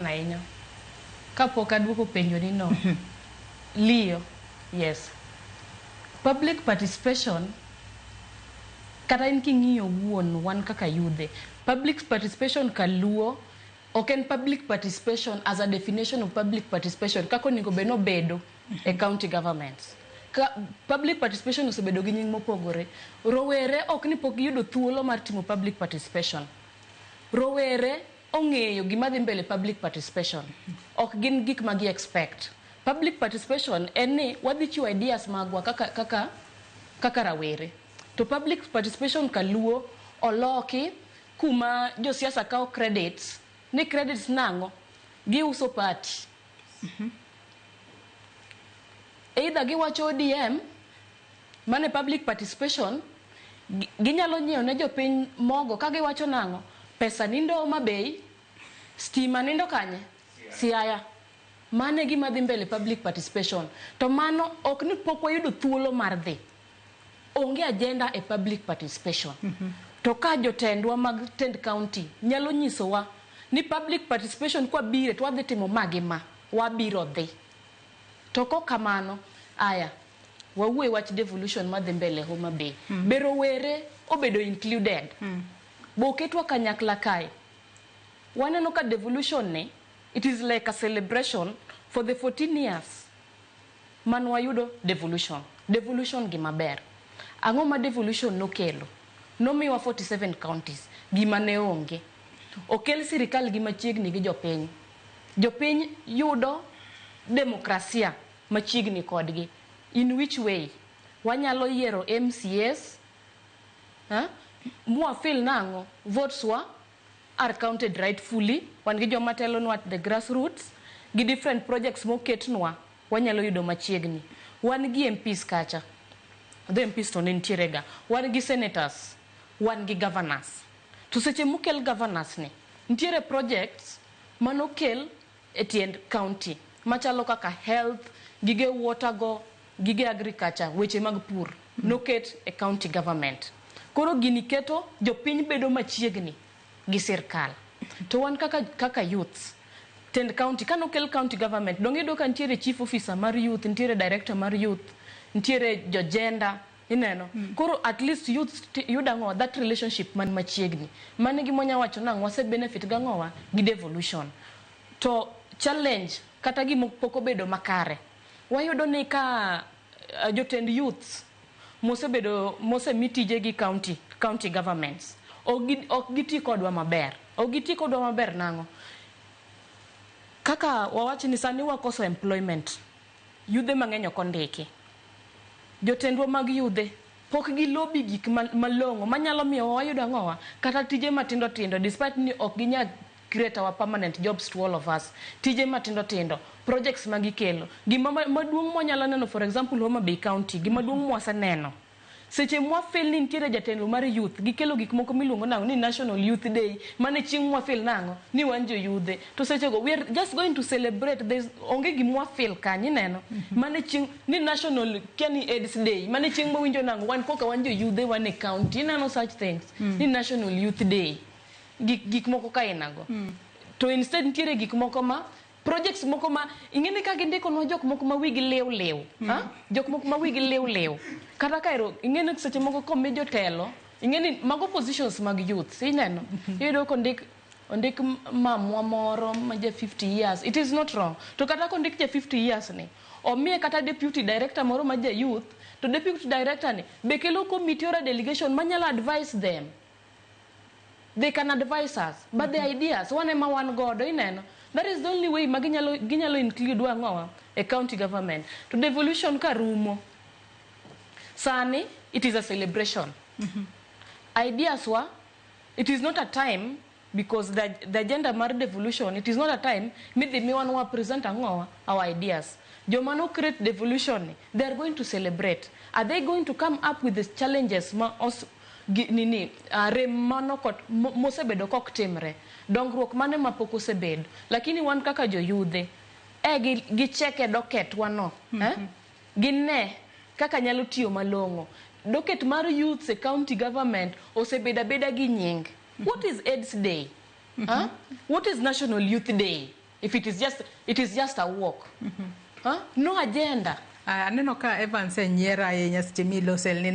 Ahinya. Kapok aduoko penjo ni no. Liyo. Yes. Public participation kata in king'iyo wuon wan kaka yudhe. Public participation kaluo ok en public participation as a definition of public participation kaka onego bed nobedo e county governments. Ka public participation osebedo gi nying mopogore. Rowere ok ni pok giyudo thuolo mar timo public participation. Rowere ong'eyo gima dhi mbele public participation. Ok gin gik ma gi expect. Public participation en ni wadhi chiwo ideas magwa kaka rawere. To public participation kaluo oloki kuma josiasa kawo credits ni credits nang'o giuso party. Either giwacho ODM mane public participation ginyalo nyiewo ne jopiny mogo ka giwacho nang'o pesa nindo Homa Bay, stima nindo kanye Siaya. Mano e gima dhi mbele public participation. To mano ok ni pok wayudo thuolo mar dhi. Onge agenda e public participation. To ka jotendwa mag tend county nyalo nyisowa ni public participation kwa bire to wadhi timo ma gi ma, wabiro dhi. To kok kamano, aya, wawuo e wach devolution madhi mbele Homa Bay. Be rowere obedo included? Bo oketwa kanyakla kae? Waneno ka devolution ni, it is like a celebration for the 14 years man wayudo devolution. Devolution gima ber. Ang'o ma devolution nokelo? Nomiwa 47 counties, gima ne onge. Okel sirikal gi machiegni gi jopiny. Jopiny yudo demokrasia machiegni kodgi. In which way? Wanyalo yiero MCAs, ha? Mwa feel nang'o? Votes wa are counted rightfully. Wan gi joma telonwa at the grassroots, gi different projects moketnwa, wanyalo yudo machiegni. Wan gi MPs kacha. The MPs to ne nitiere ga. Wan gi senators, wan gi governors. To seche mokel governors ni, nitiere projects manokel e tiend county machalo kaka health, gige water go, gige agriculture, weche mag pur noket e county government. Koro gini keto jopiny bedo machiegni gi sirkal. To wan kaka youths, tend county, kanokel county government, dong iyudo ka nitiere chief officer mar youth, nitiere director mar youth, nitiere jo gender, ineno. Koro at least youth yudo ang'o that relationship man machiegni. Mano e gima wanya wacho nang'o wase benefit gang'owa gi devolution. To challenge kata gima pok obedo makare, wayudo ni ka jotend youths mosebedo mosemi tije gi county governments ok giti kodwa maber. Ok giti kodwa maber nang'o? Kaka wawach ni sani wakoso employment, yudhe mang'eny ok ondiki. Jotendwa mag yudhe pok gilobi gik malong'o manyalo miyo wayudo ang'owa kata tije matindo tindo, despite ni ok ginyal create our permanent jobs to all of us. Tije matindo tindo, projects ma gikelo. Gima maduong' mwanyalo neno, for example, Homa Bay County, gima duong' mwaseneno. Seche mwafeel ni nitiere jatelo mar youth, gikelo gik moko miluongo nang'o ni National Youth Day, mane chieng' mwafeel nang'o ni wan joyudhe. To sechego we are just going to celebrate, there's onge gima wafeel kanyo, ineno. Mane chieng' ni National kia ni AIDS Day, mane chieng' mawinjo nang'o wan koka wan joyudhe wan e county, ineno such things. Ni National Youth Day. Gik moko ka inago. To instead nitiere gik moko ma projects moko ma ing'eni ka gindiko nwa jok moko ma wigi liw liw, ha? Jok moko ma wigi liw liw. Kata ka ero ing'eni seche moko komi jotelo, ing'eni mago positions mag youth, ineno. Iyudo kondik ondik mamwa moro ma ja 50 years, it is not wrong. To kata kondik ja 50 years ni, omiye kata deputy director moro ma ja youth, to deputy director ni be kelo committee or a delegation manyalo advise them. They can advise us, but the ideas wan ema wan godo, ineno. That is the only way ma ginyalo include wang'owa e county government. To devolution ka rumo, sani it is a celebration. Ideas wa, it is not a time because the agenda mar devolution, it is not a time midhi miwa nwa present ang'owa our ideas. Joma no create devolution ni, they are going to celebrate. Are they going to come up with the challenges ma os, gi, nini, rem mano kot, mosebedo kok timre, dongruok mane ma pok osebedo. Lakini wan kaka joyudhe, gi cheke docket wano, eh? Gine kaka nyalo tiyo malong'o. Docket mar youths e county government osebedo abeda gi nying. What is AIDS Day? Huh? What is National Youth Day? If it is just, it is just a walk. Huh? No agenda. Aneno ka Evans e nyiero ahinya seche milose ni.